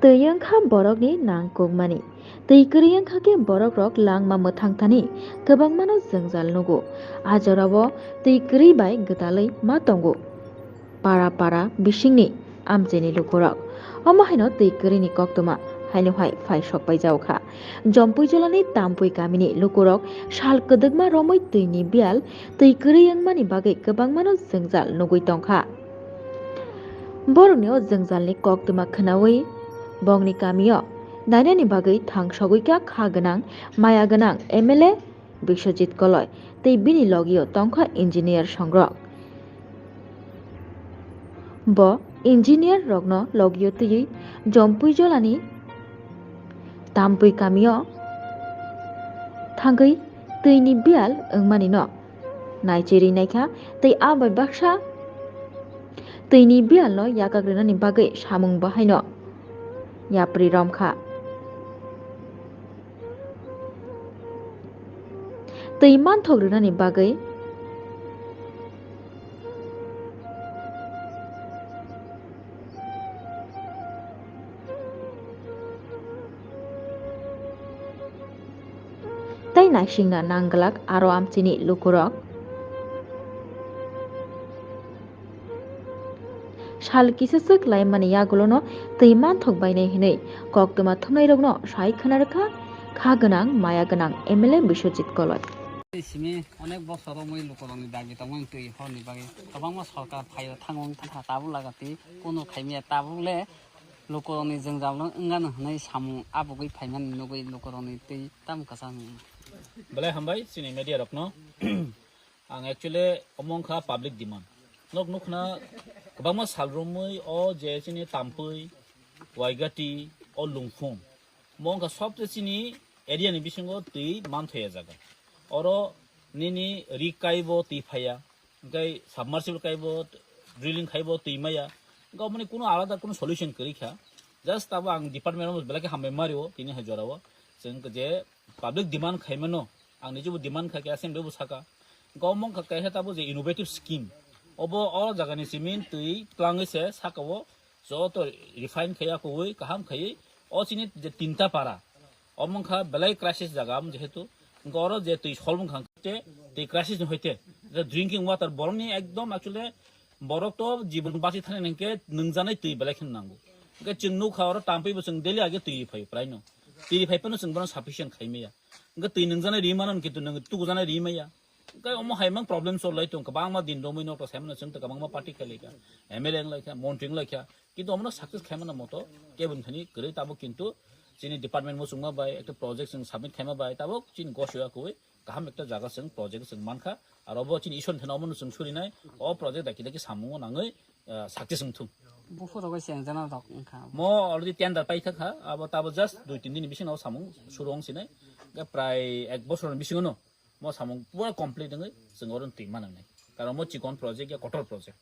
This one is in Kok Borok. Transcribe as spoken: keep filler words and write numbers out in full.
Twi wngkha borokni nangkukmani. Twi kwrwi wngkha khe borokrok langma mwthang thani kwbangmano jwngjal nugo. A jorao twi kwrwi bai gwdalwi ma tongo para para bisingni amchaini lukurok. Omo haino twi kwrwini koktwma haino hai phai sok pai jao kha. Jompui jolani Tampui kamini lukurok sal kwdwkma romwi twini biyal twi kwrwi wngmani bagwi kwbangmano jwngjal nugwi tongkha. Borokni o jwngjalni koktwma khwnawi bongni kamio nainani bagwi thangsogwi kha kha gwnang, maya gwnang M L A Biswajit Koloi tei bini logio tongkha engineer songrok. Bo engineer rokno logio twiwi Jompui jolani Tampui kamio thangwi twini biyal wngmani no naichirwi naikha tei a bai baksa twini biyalno yakak rwnani bagwi samung bo haino yapri romkha. Twi manthok rwnani bagwi tei naisingna nangglak aro amchini lukurok. Sal kisa swk laimani yagulono twi manthok bainai hwnwi koktwma thumnairokno sai khwna rwkha kha gwnang maya gwnang M L A Biswajit Koloi. Simi onek bosor romwi lukurokni dabi tongmani twi horni bagwi kwbangma sorkar phaio thango wng thangkha tabuk laga twi kunu khaimya tabuk le lukurokni jwngjalno wngano hwnwi samung abugwi phaimani nugwi lukurokni twi tamo kwchang. Belai hambai chini media rokno. Ang actually omo wngkha public demand. Nok nukna kwbangma sal romwi o je chini Tampui, Waigati, o Lungphung. Mo wngkha sobse chini area ni bisingo twi manthoya jaga. Oro nini ri kaibo twi phaiya, hwnkhe submersible kaibo, drilling khaibo twi maya. Hwnkhe omoni kuno alada kuno solution kwrwi kha. Just abo ang department o belai khe hambai mario tini hai jorao. Chwng je public demand khaimano, ang nijebo demand kha khe assembly bo saka. Hwnkhe omo wngkha kaisa tabuk je innovative scheme. Obo o jagani cement twi twlangwi se saka o joto refine khaiya kuwi kaham khaiwi o chini je tinta para. Omo wngkha belai crisis jaga, am jehetu wngkha oro je twi sol wngkha te twi crisis ni hoite je drinking water borokni ekdom actually borok to jibon basi thani hwnkhe nwngjanai twi belai kheno nango. Hwnkhe chwng nukha oro Tampui bo chwng daily age twi phai prai no. Twi phai phano chwng bono sufficient khai maya. Hwnkhe twi nwngjanai ri mano kintu nwng tukujanai ri maya. Hwnkhe omo hai mang problem sol lai tong kwbangma din romwi nok to sai mano chwng to kwbangma party khai lai kha. M L A wng lai kha, montri wng lai kha. Kintu omono success khaimano moto keboni thani kwrwi tabuk kintu chini department muchungma bai ekta project chwng submit khaima bai tabuk chini gosoya kwrwi kaham ekta jaga chwng project chwng mankha. Aro bo chini Ishwar thani omono chwng surinai o project daki daki samungo nangwi, ah, success wngthung. Buphuru bai chengjana rok wngkha. Mo already tender paithakha, abo tabo just dui tin dini bisingo samung suru wngsinai. Hwnkhe prai ek bosor ni bisingo no mo samung pura complete wngwi chwng oro twi manangnai. Karon mo chikon project ya kotor project.